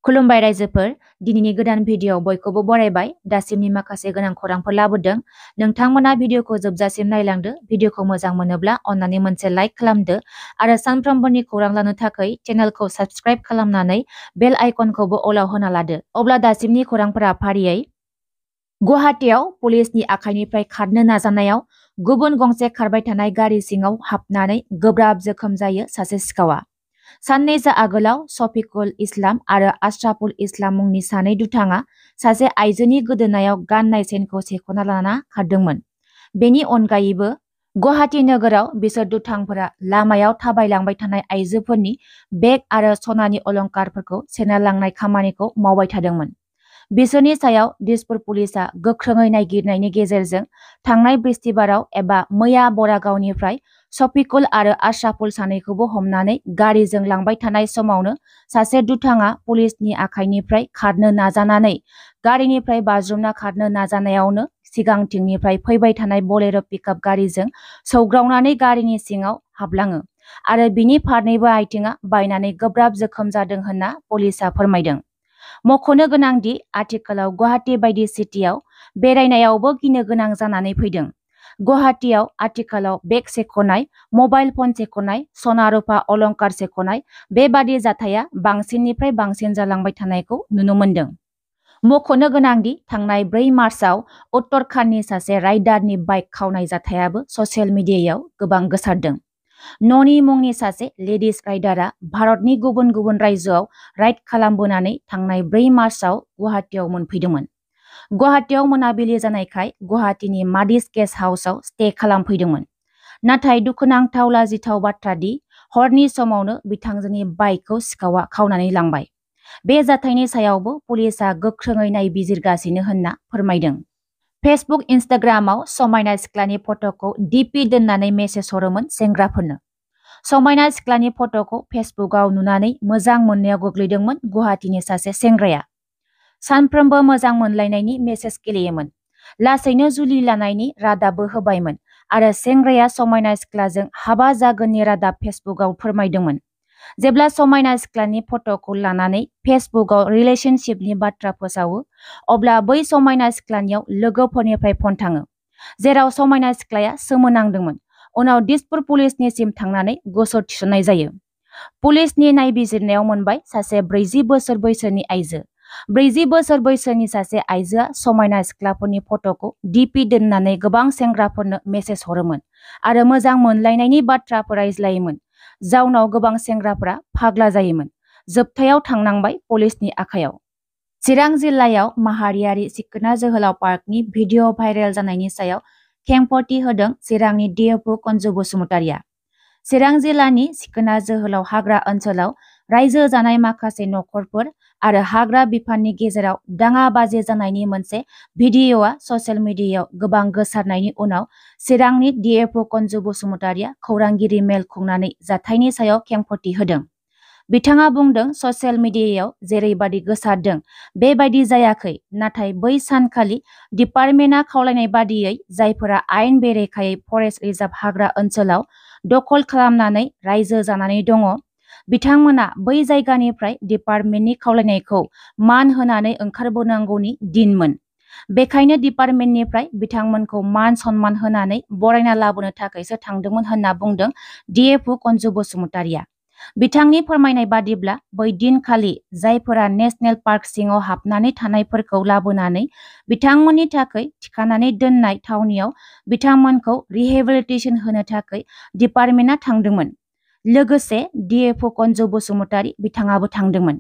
खुलुमबाय रायजोफोर, दिनैनि गोदान भिडिअ'आव बयखौबो बरायबाय। दासिमनि माखासे गोनां खौरांफोर लाबोदों। नोंथांमोना भिडिअ'खौ जोबजासिम नायलांदो। भिडिअ'खौ मोजां मोनोब्ला अन्नानै मोनसे लाइक खालामदो आरो सानफ्रोमबोनि खौरां लानो थाखाय चेनेलखौ साबस्क्राइब खालामनानै बेल आइकनखौबो अलाव होना लादो। अब्ला दासिमनि खौरांफोरा फारियै गुवाहाटीआव पुलिसनि आखाइनिफ्राय खारनो नाजानायाव गुबुन गंसे खारबाय थानाय गारि सिङाव हाबनानै गोब्राब जोखोम जायो सासे सिखावा। साननैसो आगोलाव शफिकुल इस्लाम आरो आशराफुल इस्लाम मुंनि सानै दुथाङा सासे आइजोनि गोदोनायाव गाननाय चेनखौ सेख'ना लाना खारदोंमोन। बेनि अनगायैबो गुवाहाटी नोगोराव बिसोर दुथांफोरा लामायाव थाबायलांबाय थानाय आइजोफोरनि बेग आरो सनानि अलंकारफोरखौ सेना लांनाय खामानिखौ मावबाय थादोंमोन। बिसोरनि सायाव दिसपुर पुलिसआ गोख्रोङै नायगिरनायनि गेजेरजों थांनाय बृहस्पतिबाराव एबा मैया बरागावनिफ्राय शफिकुल आरो आशराफुल सानैखौबो हमनानै गारिजों लांबाय थानाय समावनो सासे दुथाङा पुलिसनि आखाइनिफ्राय खारनो नाजानानै गारिनिफ्राय बाज्रुमना खारनो नाजानायावनो सिगांथिंनिफ्राय फैबाय थानाय बलेर' पिकआप गारिजों सौग्रावनानै गारिनि सिङाव हाबलाङो आरो बिनि फारनैबो आथिङा बायनानै गोब्राब जोखोम जादों होनना पुलिसआ फोरमायदों। मख'नो गोनांदि आथिखालाव गुवाहाटी बायदि सिटियाव बेरायनायावबो गिनो गोनां जानानै फैदों। गुवाहाटीआव आथिखालाव बेग सेख'नाय, मबाइल फन सेख'नाय, सना रुपा अलंकार सेख'नाय बेबादि जाथाया बांसिननिफ्राय बांसिन जालांबाय थानायखौ नुनो मोन्दों। मख'नो गोनांदि थांनाय 4 मार्चआव उत्तराखन्डनि सासे राइडारनि बाइक खावनाय जाथायाबो ससियेल मिडियायाव गोबां गोसारदों। न'नि मुंनि सासे लेडिज राइडारआ भारतनि गुबुन गुबुन रायजोआव राइड खालामबोनानै थांनाय 4 मार्चआव गुवाहाटीआव मोनफैदोंमोन। गुवाहाटीआव मोनाबिलि जानायखाय गुवाहाटीनि मादिस गेस्ट हाउसआव स्टे खालामफैदोंमोन। नाथाय दुखुनांथाव लाजिथाव बाथ्रा दि हरनि समावनो बिथांजोनि बाइकखौ सिखावा खावनानै लांबाय। बे जाथायनि सायावबो पुलिसआ गोख्रोङै नायबिजिरगासिनो होनना फोरमायदों। फेसबुक इन्स्टाग्रामाव समायना सिख्लानि फट'खौ डिपि दोननानै मेसेज हरोमोन सेंग्राफोरनो। समायना सिख्लानि फट'खौ फेसबुकआव नुनानै मोजां मोननायाव गोग्लैदोंमोन गुवाहाटीनि सासे सेंग्राया। सानफ्रोमबो मोजां मोनलायनायनि मेसेज गेलेयोमोन। लासैनो जुलि लानायनि रादाबबो होबायमोन आरो सेंग्राया समायना सिख्लाजों हाबा जागोननि रादाब फेसबुकआव फोरमायदोंमोन। जेब्ला समायना सिख्लानि फट'खौ लानानै फेसबुकआव रिलेशनशिपनि बाथ्रा फोसावो, अब्ला बै समायना सिख्लानियाव लोगोफोरनिफ्राय फन थाङो, जेराव समायना सिख्लाया सोमोनांदोंमोन। उनाव दिसपुर पुलिसनिसिम थांनानै गसर थिसननाय जायो। पुलिसनि नायबिजिरनायाव मोनबाय सासे 40 बोसोर बैसोनि आइजो। 40 बोसोर बैसोनि सासे आइजोआ समायना सिख्लाफोरनि फट'खौ डिपि दोननानै गोबां सेंग्राफोरनो मेसेज हरोमोन आरो मोजां मोनलायनायनि बाथ्राफोर रायज्लायोमोन, जाउनाव गोबां सेंग्राफोरा फाग्ला जायोमोन। जोबथायाव थांनांबाय पुलिसनि आखायाव। चिरां जिल्लायाव माहारियारि सिखोना जोहोलाव पार्कनि भिडिअ' भाइरेल जानायनि सायाव खेंफोरथि होदों चिरांनि डिएफअ कन्जु बसुमतारिया। चिरां जिल्लानि सिखोना जोहोलाव हाग्रा ओनसोलाव रायजो जानाय माखासे नखरफोर आरो हाग्रा बिफाननि गेजेराव दाङाबाजि जानायनि मोनसे भिडिअ'आ ससियेल मिडियायाव गोबां गोसारनायनि उनाव चिरांनि डिएफअ कन्जु बसुमतारिया खौरांगिरि मेल खुंनानै जाथायनि सायाव खेंफोरथि होदों। बिथाङा बुंदों, ससियेल मिडियायाव जेरैबादि गोसारदों बेबायदि जायाखै, नाथाय बै सानखालि डिपार्टमेन्टआ खावलायनाय बादियै जायफोरा आयेन बेरेखायै फरेस्ट रिजार्भ हाग्रा ओनसोलाव दखल खालामनानै रायजो जानानै दङ, बिथांमोना बै जायगानिफ्राय डिपार्टमेन्टनि खावलायनायखौ मान होनानै ओंखारबोनांगौनि दिनमोन। बेखायनो डिपार्टमेन्टनिफ्राय बिथांमोनखौ मान सनमान होनानै बरायना लाबोनो थाखायसो थांदोंमोन होनना बुंदों डिएफअ कन्जु बसुमतारिया। बिथांनि फोरमायनाय बादिब्ला बै दिनखालि जायफोरा नेशनेल पार्क सिङाव हाबनानै थानायफोरखौ लाबोनानै बिथांमोननि थाखाय थिखानानै दोननाय थावनियाव बिथांमोनखौ रिहेबिलिटेसन होनो थाखाय डिपार्टमेन्टआ थांदोंमोन। लोगोसे डिएफअ कन्जु बसुमतारि बिथाङाबो थांदोंमोन।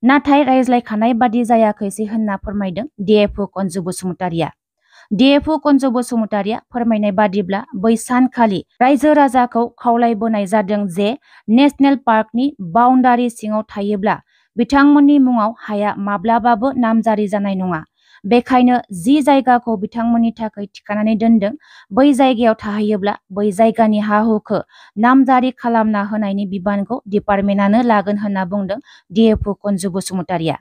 नाथाय रायज्लायखानाय बादि जायाखैसै होनना फोरमायदों डिएफअ कन्जु बसुमतारिया। डिएफअ कन्जु बसुमतारिया फोरमायनाय बादिब्ला बै सानखालि रायजो राजाखौ खावलायबोनाय जादों जे नेशनेल पार्कनि बाउन्डारि सिङाव थायोब्ला बिथांमोननि मुङाव हाया माब्लाबाबो नामजारि जानाय नङा। बेखायनो जि जायगाखौ बिथांमोननि थाखाय थिखानानै दोनदों, बै जायगायाव थाहैयोब्ला बै जायगानि हा-हुखौ नामजारि खालामना होनायनि बिबानखौ डिपार्टमेन्टआनो लागोन होनना बुंदों डिएफअ कन्जु बसुमतारिया।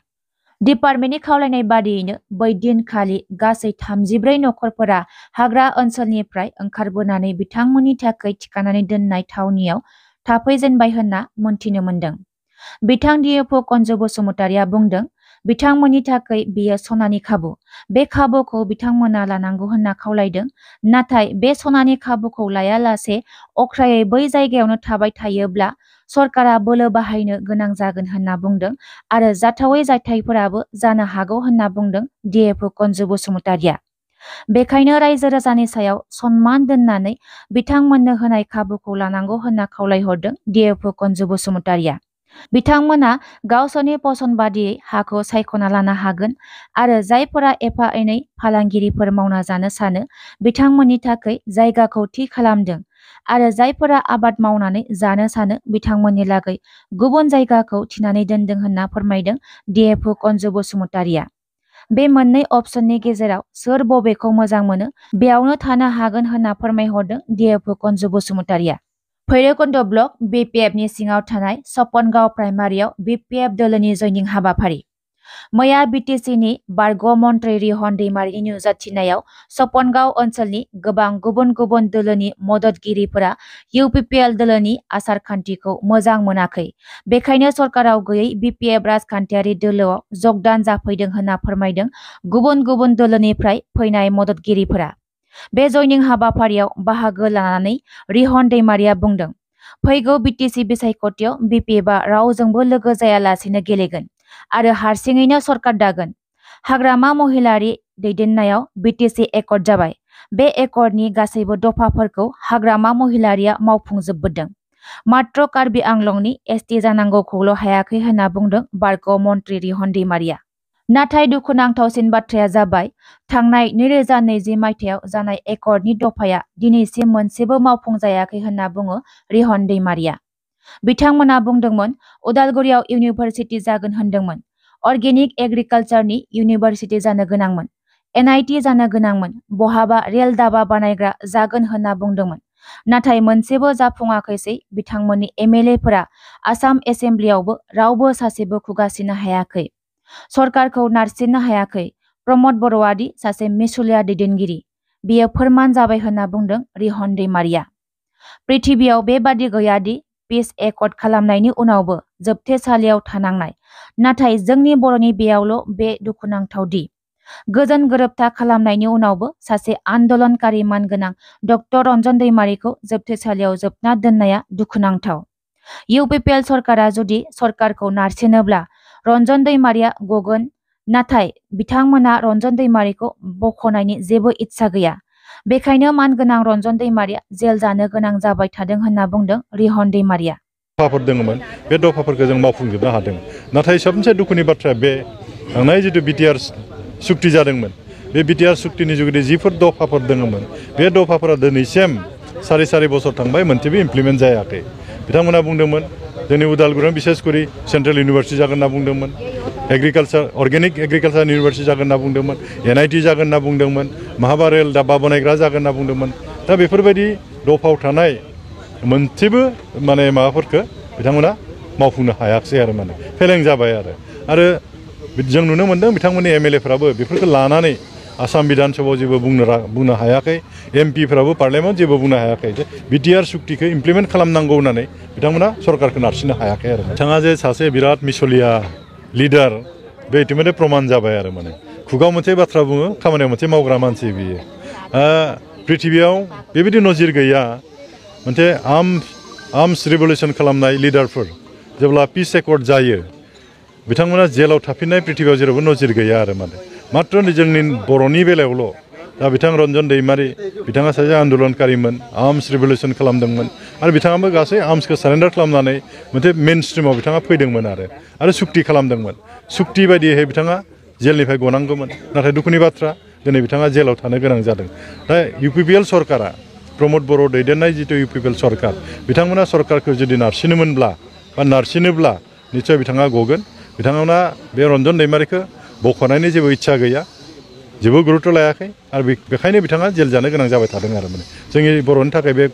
डिपार्टमेन्टनि खावलायनाय बादियैनो बै दिनखालि गासै 34 नखरफोरा हाग्रा ओनसोलनिफ्राय ओंखारबोनानै बिथांमोननि थाखाय थिखानानै दोननाय थावनियाव थाफैजेनबाय होनना मोनथिनो मोन्दों। बिथां DFO कन्जु बसुमतारिया बुंदों बिथांमोननि थाखाय बेयो सनानि खाबु। बे खाबुखौ बिथांमोना लानांगौ होनना खावलायदों। नाथाय बे सनानि खाबुखौ लायालासे अख्रायै बै जायगायावनो थाबाय थायोब्ला सरकारा बोलो बाहायनो गोनां जागोन होनना बुंदों आरो जाथावै जाथायफोराबो जानो हागौ होनना बुंदों DFO कन्जु बसुमतारिया। बेखायनो रायजो राजानि सायाव सनमान दोननानै बिथांमोननो होनाय खाबुखौ लानांगौ होनना खावलायहरदों DFO कन्जु बसुमतारिया। बिथांमोना गावसोरनि पसन बादियै हाखौ सायख'ना लानो हागोन आरो जायफोरा एफा एनै फालांगिरिफोर मावना जानो सानो बिथांमोननि थाखाय जायगाखौ थि खालामदों आरो जायफोरा आबाद मावनानै जानो सानो बिथांमोननि लागै गुबुन जायगाखौ थिनानै दोनदों होनना फोरमायदों DFO कन्जु बसुमतारिया। बे मोननै अपसननि गेजेराव सोर बबेखौ मोजां मोनो बेयावनो थानो हागोन होनना फोरमायहरदों DFO कन्जु बसुमतारिया। भैरबकुंड ब्लक BPFनि सिङाव थानाय सपनगाव प्राइमारियाव BPF दोलोनि जयनिं हाबाफारि। मैया BTCनि बारग' मन्थ्रि रिहन दैमारिनि नुजाथिनायाव सपनगाव ओनसोलनि गोबां गुबुन गुबुन दोलोनि मददगिरिफोरा UPPL दोलोनि आसारखान्थिखौ मोजां मोनाखै। बेखायनो सरकाराव गैयै BPF राजखान्थियारि दोलोआव जगदान जाफैदों होनना फोरमायदों गुबुन गुबुन दोलोनिफ्राय फैनाय मददगिरिफोरा। बे जयनिं हाबाफारियाव बाहागो लानानै रिहन दैमारिया बुंदों फैगौ BTC बिसायख'थियाव BPFआ रावजोंबो लोगो जायालासेनो गेलेगोन आरो हारसिङैनो सरकार दागोन। हाग्रामा महिलारि दैदेननायाव BTC एकर्ड जाबाय। बे एकर्डनि गासैबो दफाफोरखौ हाग्रामा महिलारिया मावफुंजोबबोदों। मात्र कार्बि आंलंनि ST जानांगौखौल' हायाखै होनना बुंदों बारग' मन्थ्रि रिहन दैमारिया। नाथाय दुखुनांथावसिन बाथ्राया जाबाय थांनाय 2020 मायथाइयाव जानाय एकर्डनि दफाया दिनैसिम मोनसेबो मावफुंजायाखै होनना बुङो रिहन दैमारिया। बिथांमोना बुंदोंमोन उदालगुरियाव इउनिभारसिटि जागोन होनदोंमोन, अर्गेनिक एग्रिकालचारनि इउनिभारसिटि जानो गोनांमोन, NIT जानो गोनांमोन, बहाबा रेल दाबा बानायग्रा जागोन होनना बुंदोंमोन। नाथाय मोनसेबो जाफुङाखैसै। बिथांमोननि MLAफोरा आसाम एसेम्ब्लियावबो रावबो सासेबो खुगासिनो हायाखै, सरकारखौ नारसिननो हायाखै। प्रमद बर'आदि सासे मिसुलिया दैदेनगिरि, बेयो फोरमान जाबाय होनना बुंदों रिहन दैमारिया। पृथिबियाव बेबादि गैयादि पिस एकर्ड खालामनायनि उनावबो जोबथेसालियाव थानांनाय। नाथाय जोंनि बर'नि बेयावल' बे दुखुनांथावदि गोजोन गोरोबथा खालामनायनि उनावबो सासे आन्दोलनकारि मानगोनां डक्टर रन्जन दैमारिखौ जोबथेसालियाव जोबना दोननाया दुखुनांथाव। UPPL सरकारा जुदि सरकारखौ नारसिनोब्ला रन्जन दैमारिया गगोन, नाथाय बिथांमोना रन्जन दैमारिखौ बख'नायनि जेबो इच्छा गैया। बेखायनो मानगोनां रन्जन दैमारिया जेल जानो गोनां जाबाय थादों होनना बुंदों रिहन दैमारिया। दफाफोर दङमोन, बे दफाफोरखौ जों मावफुंजोबनो हादों। नाथाय सबसे दुखुनि बाथ्राया बे थांनाय जितु BTR सुक्ति जादोंमोन, बे BTR सुक्तिनि जुगिदि जिफोर दफाफोर दङमोन बे दफाफोरा दिनैसिम सारि बोसोर थांबाय मोनसेबो इमप्लिमेन्ट जायाखै। बिथांमोना बुंदोंमोन जोंनि उदालगुरियाव बिसेसकरि सेन्ट्रेल इउनिभारसिटि जागोन होनना बुंदोंमोन, एग्रिकालचार अर्गेनिक एग्रिकालचार इउनिभारसिटि जागोन होनना बुंदोंमोन, NIT जागोन होनना बुंदोंमोन, महाबा रेल दाबा बानायग्रा जागोन होनना बुंदोंमोन। दा बेफोरबायदि दफायाव थानाय मोनसेबो माबाफोरखौ बिथांमोना मावफुंनो हायाखिसै आरो फेलें जाबाय आरो जों नुनो मोन्दों बिथांमोननि MLAफ्राबो बेफोरखौ लानानै आसाम बिधान सभायाव जेबो बुंनो हायाखै, MPफ्राबो पार्लियामेन्टआव जेबो बुंनो हायाखै जे BTR सुक्तिखौ इमप्लिमेन्ट खालामनांगौ होननानै बिथांमोना सरकारखौ नारसिननो हायाखै आरो। बिथाङा जे सासे बिराद मिसलिया लिडार बे इतिमধ্যে प्रमान जाबाय आरो खुगाव मोनसे बाथ्रा बुङो, खामानियाव मोनसे मावग्रा मानसि बियो। पृथिबियाव बेबायदि नजिर गैया मोनसे आर्मस रिभलिउसन खालामनाय लिडारफोर जेब्ला पिस एकर्ड जायो बिथांमोना जेलाव थाफिननाय पृथिबियाव जेरावबो नजिर गैया आरो मात्र जोंनि बर'नि बेलायावल' दा बिथां रन्जन दैमारि बिथाङा सासे आन्दोलनकारिमोन, आर्मस रिभलिउसन खालामदोंमोन आरो बिथाङाबो गासै आर्मसखौ सारेन्डार खालामनानै मोनसे मेन स्ट्रिमाव बिथाङा फैदोंमोन आरो सुक्ति खालामदोंमोन। सुक्ति बायदियै बिथाङा जेलनिफ्राय गनांगौमोन, नाथाय दुखुनि बाथ्रा दिनै बिथाङा जेलाव थानो गोनां जादों। दा UPPL सरकारा प्रमद बर' दैदेननाय जितु UPPL सरकार बिथांमोना सरकारखौ जुदि नारसिनोब्ला निस्सय बिथाङा गगोन। बिथांमोना बे रन्जन दैमारिखौ बख'नायनि जेबो इच्छा गैया, जेबो गुरुत्व लायाखै आरो बेखायनो बिथाङा जेल जानो गोनां जाबाय थादों आरो जोंनि बर'नि थाखाय बे